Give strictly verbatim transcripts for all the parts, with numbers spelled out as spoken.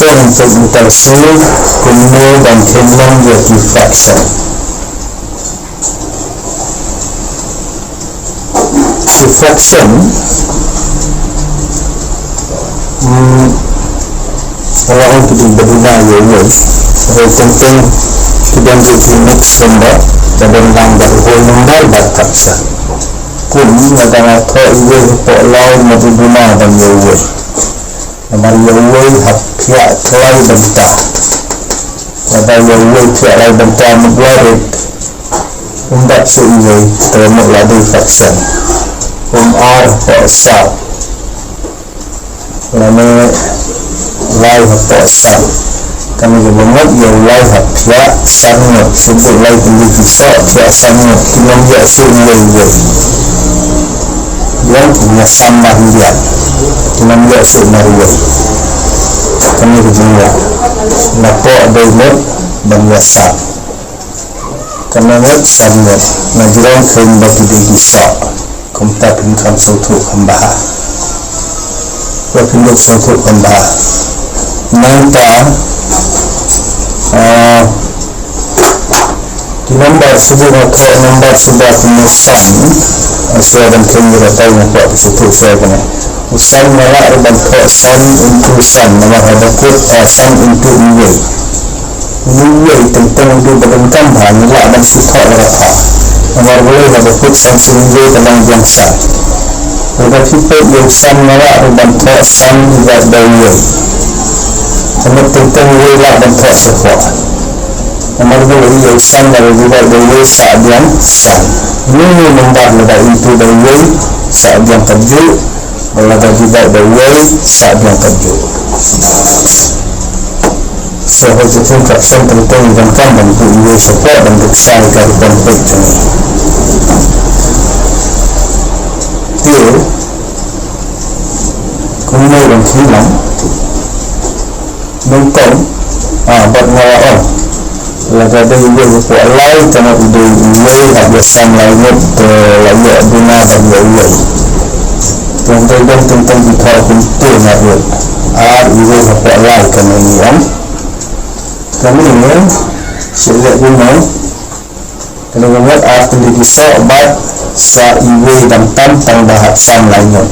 Pynpeit mynta shuh kumno ban kheiñ lang ïa ki fraction. Ki fraction, hmm, ka la ong ki dei ba duna ïa uwei. Hynrei teng teng ki don ruh ki mixed number, ka don lang bad whole number bad fraction. Kum lada nga thoh uwei hapoh lai nga duna ban ïa uwei. Namar ïa uwei hap thiah lai bynta. Lada ïa uwei thiah lai bynta mut lai rit. Um dap shuh uwei, te mut la dei fraction. Um ar hapoh saw. Lane lai hapoh saw. Kane ka mut ïa u lai hap thiah san ngut, shu bud lai tylli ki soh thiah san ngut, kim ïoh shuh uwei uwei. Ïa ki ïa san mar ïa. Kim ïoh shuh mar uwei. Kane ka jingïa. Na poh dei ngut ban ïa san. Kane ngut san ngut. Na jrong kheiñ ba ki dei ki soh. Kumta phin kham sngewthuh kham bha. Ba phin dup sngewthuh kham bha. Nangta, ah, ki number shuh nga thoh number shuh ba ki ne san. Shuwa ban kheiñ ïa ka tai nga kwah phi sngewthuh shuwa kane. U san nga lah ruh ban thoh san into san namar haba kut, ah, san into uwei. Uwei teng teng u dei ba donkam bha ngi lah ban shu thoh la ka thoh. Namar balei haba kut san sha uwei ka long biang san. Lada phi peit ïa u san nga lah ruh ban thoh san divide by uwei. Ka mut teng teng uwei lah ban thoh shapoh. Namar balei ïa u san nga lah divide by uwei sah biang san. Ine i number lada into by uwei sah biang kajuh. Lada divide by uwei sah biang kajuh. Sha ha jingim ka shen teng teng ban kam ban buh uwei shapoh ban duk shai ka rukom peit jong ngi. Te kumno ban kheiñ lang. Nyngkong, ah, bad nga la ong. Lada dei uwei hapoh lai, ka mut u dei uwei hap ïa san lai ngut, te la ïoh duna bad ïa uwei. Te hynrei don teng teng ki thoh kumto nga ruh. Ar uwei hapoh lai kane ngi ong. Kane ngi shu ïa kumno. Kane ka mut ar tylli ki soh bad sa uwei dang tam tang ba hap san lai ngut.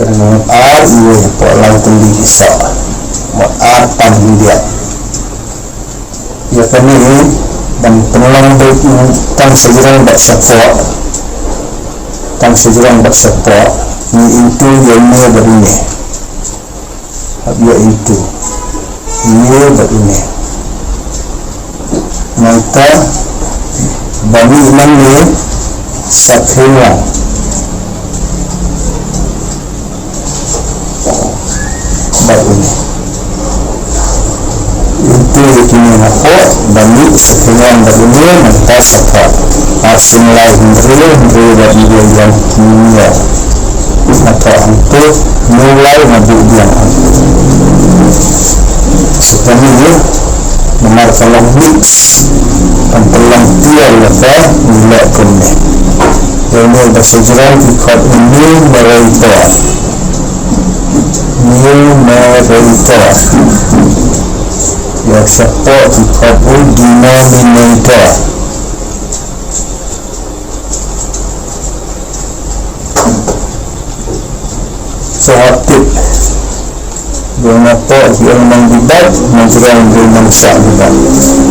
Kane ka mut ar uwei hapoh lai tylli ki soh. Mut ar tam hynrei. Ïa kane ban pynlong beit tang sha jrong bad shapoh. Tang sha jrong bad shapoh. Ngi into ïa une bad une. Hap ïa into. Une bad une. Nangta ba mih nangne sa kheiñ lang bad une. Into ïa kine napoh ba mih sa kheiñ lang bad une, nangta sa thoh ar sien lai hynriew, hynriew bad hynriew ïa kine. Nga thoh hangto, hynñiew lai nga buh biang hangto. Sa kane namar ka long mix. Kan pynlong tiar lada ngi leh kumne. Ïa une ba sha jrong ki khot u numerator. Numerator. Ïa shapoh ki khot u denominator. Sa hap tip. Ba napoh ki ong nang divide, na jrong ki ong nang sa divide.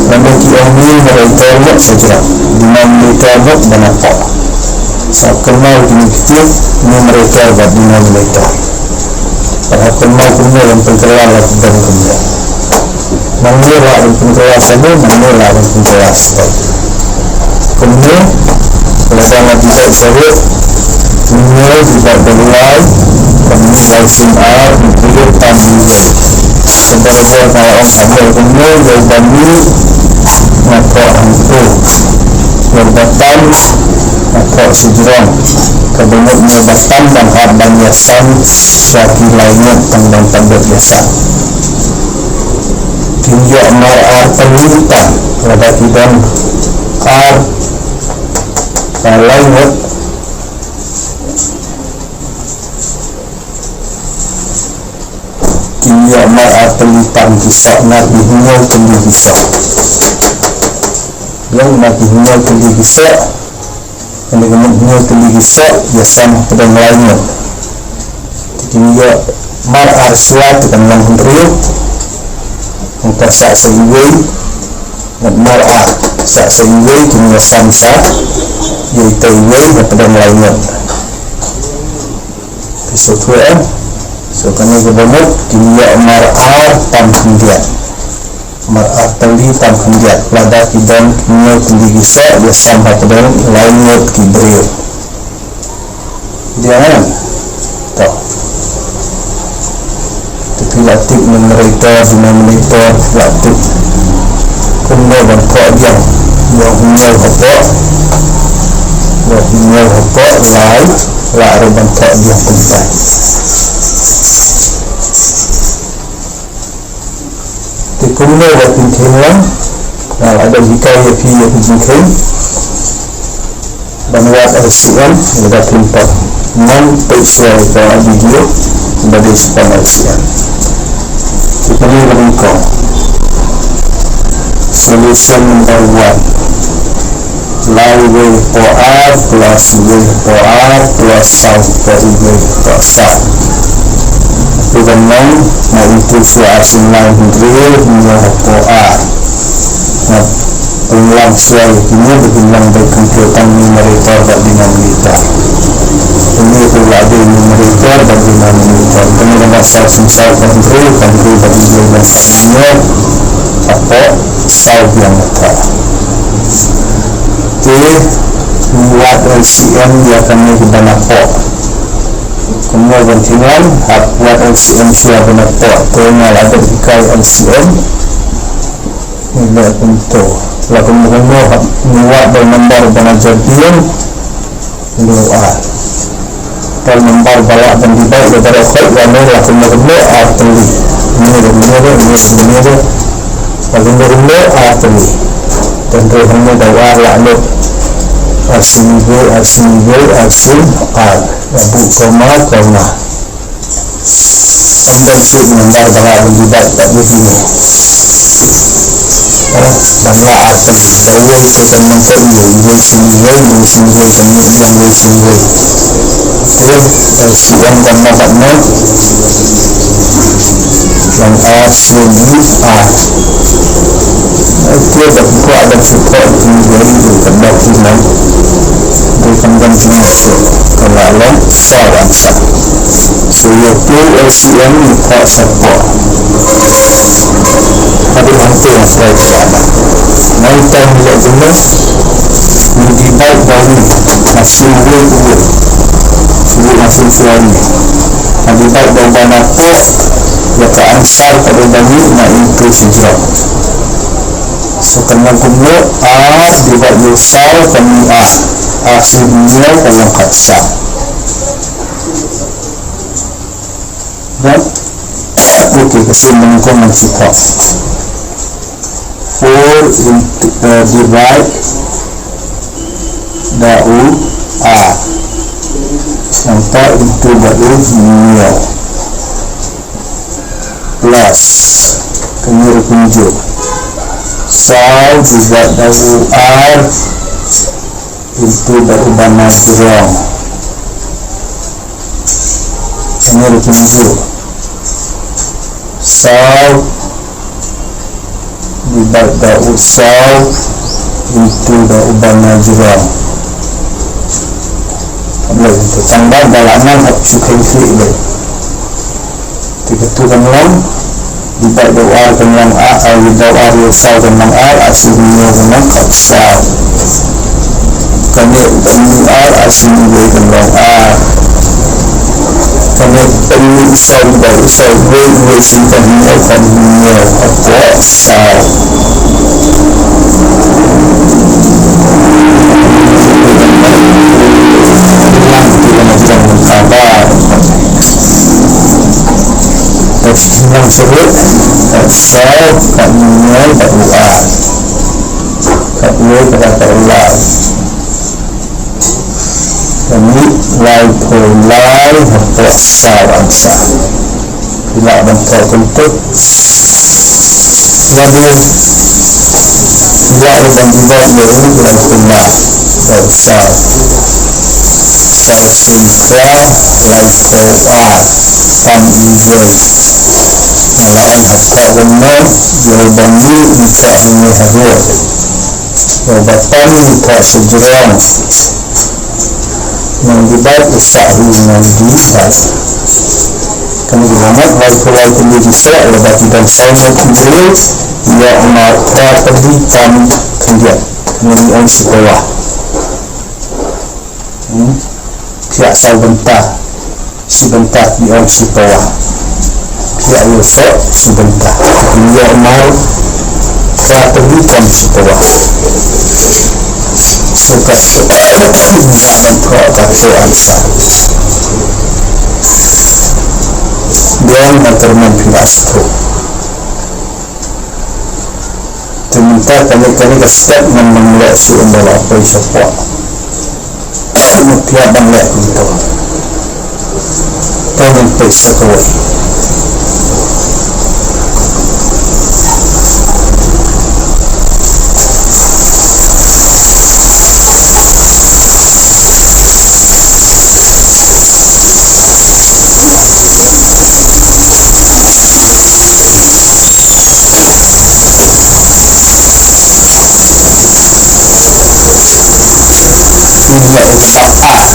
Lada ki ong numerator mut sa jrong, denominator mut ba napoh. Sa kynmaw kine ki tip, numerator bad denominator. Bad hap kynmaw kumne, ban pynkylla la ki don kumne. Nangne lah ban pynkylla shane, nangne lah ban pynkylla shatai. Kumne, lada nga divide sha ruh, hynñiew divide by lai, ba mih lai sien ar, hynriew tam hynriew. Sa barabor nga la ong ha me kumne, ïa uba mih nga thoh hangto. Ïa uba tam nga thoh sha jrong. Kaba mut ïa uba tam dang hap ban ïasan sha ki lai ngut tang ban pat dep ïasan. Kin ïoh mar ar tylli tang lada ki don ar, ah, lai ngut. Kin Ïa mar ar tylli tam ki soh, na ki hynñiew tylli ki soh. Ïa na ki hynñiew tylli ki soh. Kane ka mut hynñiew tylli ki soh ïa sam hapdeng lai ngut. Te kin ïoh mar ar shuwa te kan long hynriew. Hangta sah sa iwei. Ngat mar ar sah sa iwei kin ïa sam sa ïa ita iwei hapdeng lai ngut. Te sa thuh em. So kane ka ba mut kin ïa mar ar tam khyndiat. Mar ar tylli tam khyndiat. Lada ki don hynñiew tylli ki soh ïa sam hapdeng lai ngut ki briew. Dia kan? To. Te phi la tip numerator, denominator, phi la tip. Kumno ban thoh biang. Ïa hynñiew hapoh. Ïa hynñiew hapoh lai. Lah ruh ban thoh biang kumta. Te kumno ba phin kheiñ lang, nga la dep hikai ïa phi ïa ka jingkheiñ ban wad L C M, lada phin peit, ngan peit shuwa ïa ka video ba dei shaphang L C M. Te kane ka nyngkong. Solution number one. Lai wei hapoh ar plus wei hapoh ar plus saw hapoh wei hapoh saw. Te ban long nga into shuwa ar sien lai hynriew hynñiew hapoh ar. Nga pynlong shuwa ïa kine ba kin long beit kumto tang numerator bad denominator. Kine ki la dei numerator bad denominator. Kane ka long saw sien saw ka hynriew, ka hynriew bad wei bad saw hynñiew hapoh saw biang hapoh. Te ngi wad L C M ïa kane kaba napoh. Kumno ban kheiñ lang, hap wad L C M shuwa ba napoh, te nga la dep hikai L C M. Ngi leh kumto. La kumno kumno hap ngi wad da u number ba na jop biang. Ngi wad. Te u number ba lah ban divide da baroh khoit, wan ne la kumno kumno ar tylli. Ngi da ngi da ngi da ngi da. La kumno kumno ar tylli. Te hynrei hangne da u ar lah lut. Ar sien wei, ar sien wei, ar sien ar. Ïa buh comma, comma. Ym dei shuh number ba lah ban divide bad ïa kine. Eh, ban lah ar tylli. Da uwei te kan nang ka iwei, iwei sien iwei, iwei sien iwei, kan mih biang iwei sien iwei. Te L C M kan long katno? Long ar sien ar. Te da phi kwah ban shu thoh ïa kine, dei ka dei ki long. Dei kam don jingmut shuh. Ka la long saw answer. So ïa u L C M ngi thoh shapoh. Haduh hangto nga try kaba. Nangta ngi leh kumno? Ngi divide da u, nga shu wei u wei. Shu wei nga shu shuwa ni. Nga divide da u ba napoh, ïa ka answer ka dei ba mih nga into shajrong. So kan long kumno, ar divide ïa u saw kan mih ar. Ar sien hynñiew kan long khatsaw. Done? Okay, ka sien ba nyngkong ngan shu thoh. Four into, eh, divide da u ar. Nangta into bad u hynñiew. Plus, kane ruh kumjuh. Saw divide da u ar into da u ba na jrong. Kane ruh kumjuh. Saw divide da u saw into da u ba na jrong. Tang ba, ba la nang hap shu kheiñ khlieh beit. Te katu kan long, divide da u ar kan long ar, ah, da u ar ïa u saw kan long ar, ar sien hynñiew kan long khatsaw. Kane kan long ar, ar sien hynñiew kan long ar. Kane kan long u saw divide u saw, uwei, uwei sien kan hynñiew, kan hynñiew hapoh saw. Lang tu kan jrong kaba. Kat nang shuh, kat saw, kat hynñiew, kat u ar. Kat wei, kat, kat u lai. Kane laiphew lai hapoh saw answer. Phi lah ban thoh kynthei. Lada phi lah ban divide ïa u, lai phew lai, lai saw, saw sien phra, lai phew ar, tam iwei. Nga la ong hapoh kumno, ïa u ba mih, ngi thoh hangne haduh. Ïa u ba tam, ngi thoh sha jrong. Nang divide u sah hi nang divide. Kane ka dei, nang lai phew lai tylli ki soh, lada ki don saw ngut ki briew, ïoh mar phra tylli tam khyndiat. Ngi ong shi pawa. Hmm? Phiah saw bynta. Shi bynta ngi ong shi pawa. Phiah ïa u soh shi bynta. Ngi ïoh mar phra tylli tam shi pawa. So kato, ngi lah ban thoh kato answer. Biang na terman phi lah sdang. Te mynta kane, kane ka step ngam nang leh shuh ynda la poi shapoh. Nga phiah ban leh kumto. Te ngin peit sa kawei. Ngi ïa u ba ar.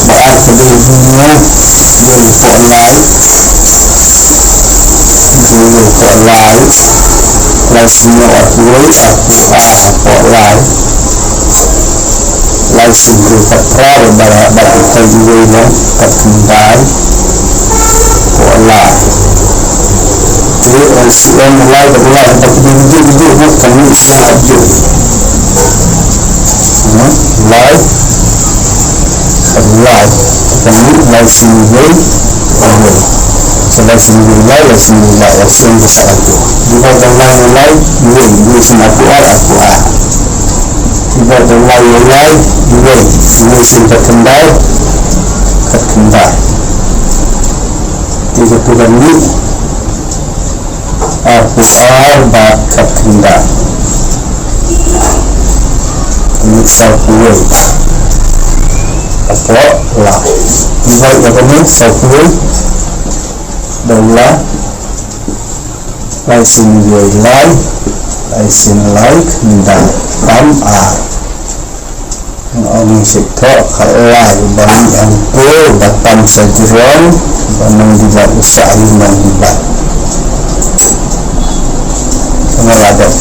Ba ar ka dei hynñiew, wei hapoh lai. Hynriew hapoh lai. Lai sien hynñiew arphew wei, arphew ar hapoh lai. Lai sien hynriew khatphra, ba, ba, ba, khatkhyndai. Hapoh lai. Te L C M u lai bad u lai, haba ki dei, ki dei, ki dei, ki dei, kan mih sa haduh. Hmm, lai bad u lai, kan mih lai sien wei, wei. So lai sien wei lai, lai sien wei lai, L C M ka sa haduh. Divide u lai, u lai, wei, wei sien arphew ar, arphew ar. Divide u lai, u lai, wei, wei sien khatkhyndai, khatkhyndai. Te kato kan mih arphew ar bad khatkhyndai. Mih sawphew wei. Hapoh lai. Divide ïa kane sawphew wei da u lai. Lai sien wei lai. Lai sien lai khyndai. Tam ar. Nga ong ngi shu thoh ka lai ba mih hangto, ba tam sha jrong, ba nang divide u sah hi nang divide. Nga la dep.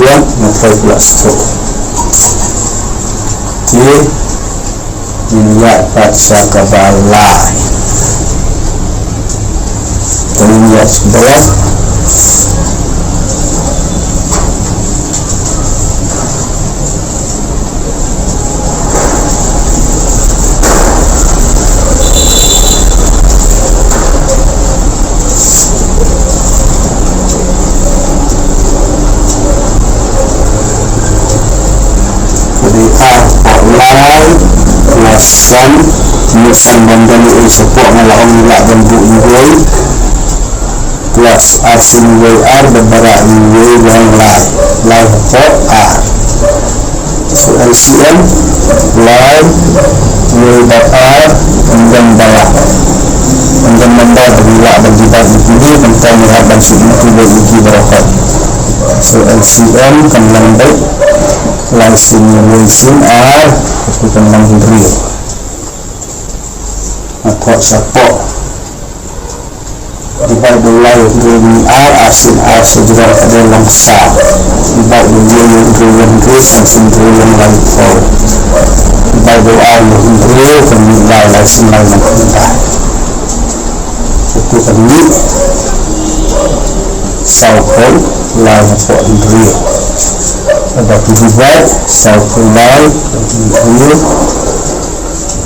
Biang, nga try pula shuh. Te Ngin ïaid pat sha kaba lai. Te ngin ïaid sha kaba lai. Ka dei ar hapoh lai, plus san, mut san ban don ei ei shapoh, nga la ong ngi lah ban buh iwei, plus ar sien iwei ar, da barabor iwei long lai, lai hapoh ar. So L C M, lai, wei bad ar, and then ba lah. And then number ba ngi lah ban divide ïa kine, mynta ngi hap ban shu into ïa ki baroh. So L C M kan long beit lai sien wei sien ar, katu kan long hynriew. Nga thoh shapoh. Divide u lai hynriew, mih ar, ar sien ar sha jrong, ka dei long saw. Divide u wei hynriew, hynriew san sien hynriew long laiphew. Divide u ar hynriew, kan mih lai, lai sien lai long khyndai. Katu kan mih sawphew lai hapoh hynriew. Haba phi divide sawphew lai hynriew,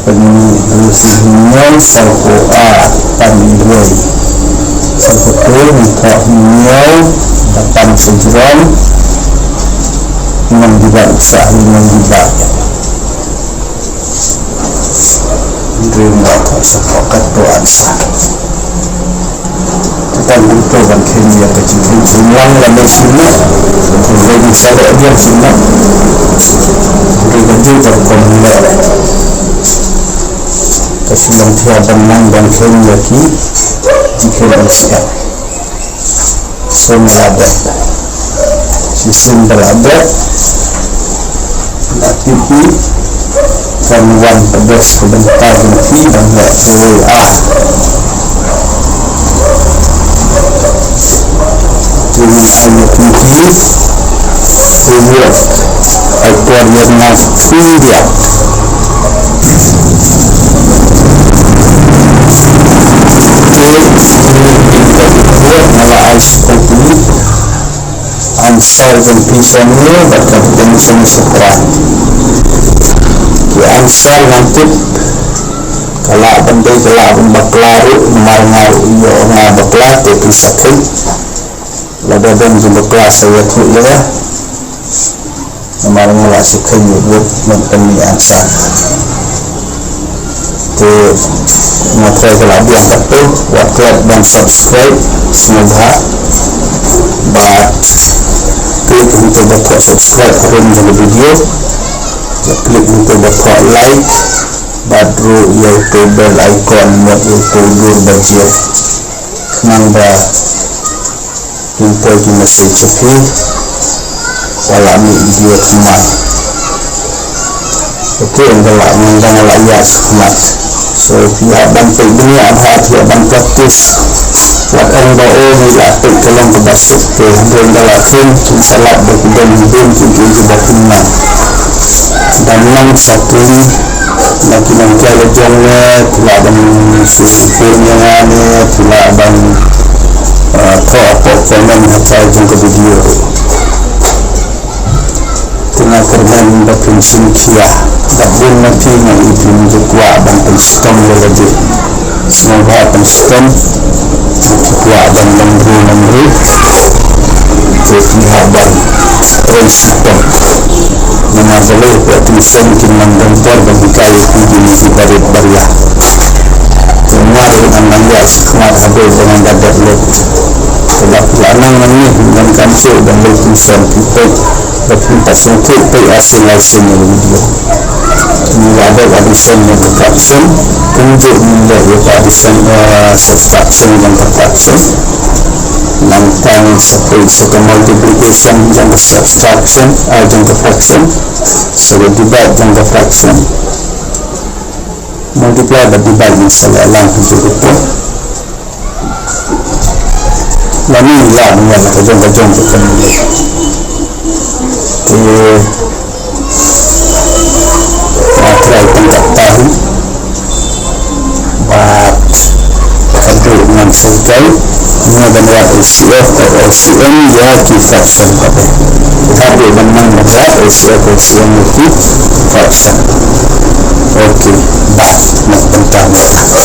kan mih hynriew sien hynñiew, sawphew ar, tam iwei. Sawphew, ngi thoh hynñiew, ba tam sha jrong, nang divide u sah hi nang divide. Sa pok katto answer. Tang kumto ban kheiñ ïa ka jingkheiñ jinglang lane shu noh. Kumto ban sa leh biang shu noh. Kumto ban ju tar kum leh. Ka shu long thiah ban nang ban kheiñ ïa ki jingkheiñ answer. Sum la dep. Shisien ba la dep. La tip ïa kan wan ka bes ka bynta jong phi ban leh kawei ar. Te ngin ai ïa phi ki homework. Ai por ïa nga phi ïa. Te nga la ai sha phi answer jong phi shane bad ka dei shane shaphrang. Ki answer ngan tip ka lah ban dei ka lah ban bakla ruh namar nga ruh ïoh nga bakla te phi sa kheiñ. Lada don jong bakla sa ïathuh ïa nga. Namar nga la shu kheiñ ïa u bud ban pynmih answer. Te nga trai ka la biang katto, wat klet ban subscribe sngewbha. Bad click hangto ba thoh subscribe ha rim jong ka video. Bad click hangto ba thoh like. Bad ruh ïa uto u bell icon bad ïa uto u dur ba jied. Khnang ba kin poi ki message sha phi wat la mih video thymmai. Okay, ynda la, ynda nga la ïaid shakhmat. So phi hap ban peit bniah bha, phi hap ban practice. Wat ong ba o ngi la peit ka long kaba suk te, hynrei ynda la kheiñ kin sa lap ba ki don ki don ki ki kiba pynman. Dang nang sa kylli na ki nonghikai la jong ne, phi lah ban shu phone ïa nga ne, phi lah ban, ah, thoh hapoh comment ha ka jong ka video. Te nga kyrmen ba phin shim khia. Bad bun na phi nga i phin ju kwah ban pynshitom ïa lade. Sngewbha pynshitom. Phi kwah ban long briew nong briew. Te phi hap ban trei shitom. Namar balei, phi attention kin nang don por ban hikai ïa phi kine ki barit baria. Te nga ruh ngan nang ïaid shakhmat haduh ba ngan da dep lut. Te lada phi la nang nangne, ngan kam shuh ban leit pynshong phi peit. Ba phin pat sngewthuh peit arsien laisien ïa video. Ngi la dep addition jong ka fraction. Kumjuh ngi la ïa ka addition, eh, subtraction jong ka fraction. Nangta ngin sa peit sa ka multiplication jong ka subtraction, eh, jong ka fraction. Sa ka divide jong ka fraction. Multiply bad divide ngin sa leh lang kumjuh kumjuh. Lane ngi lah ban wan na ka jong ka jong ka jong. Te nga try tang katta hi. Bad haduh ngan sa hikai, nga ban wad O C F, O C M ïa ki fraction pat. Haduh ban nang ban wad O C F, O C M ïa ki fraction. Okay, bad na ka bynta mynta.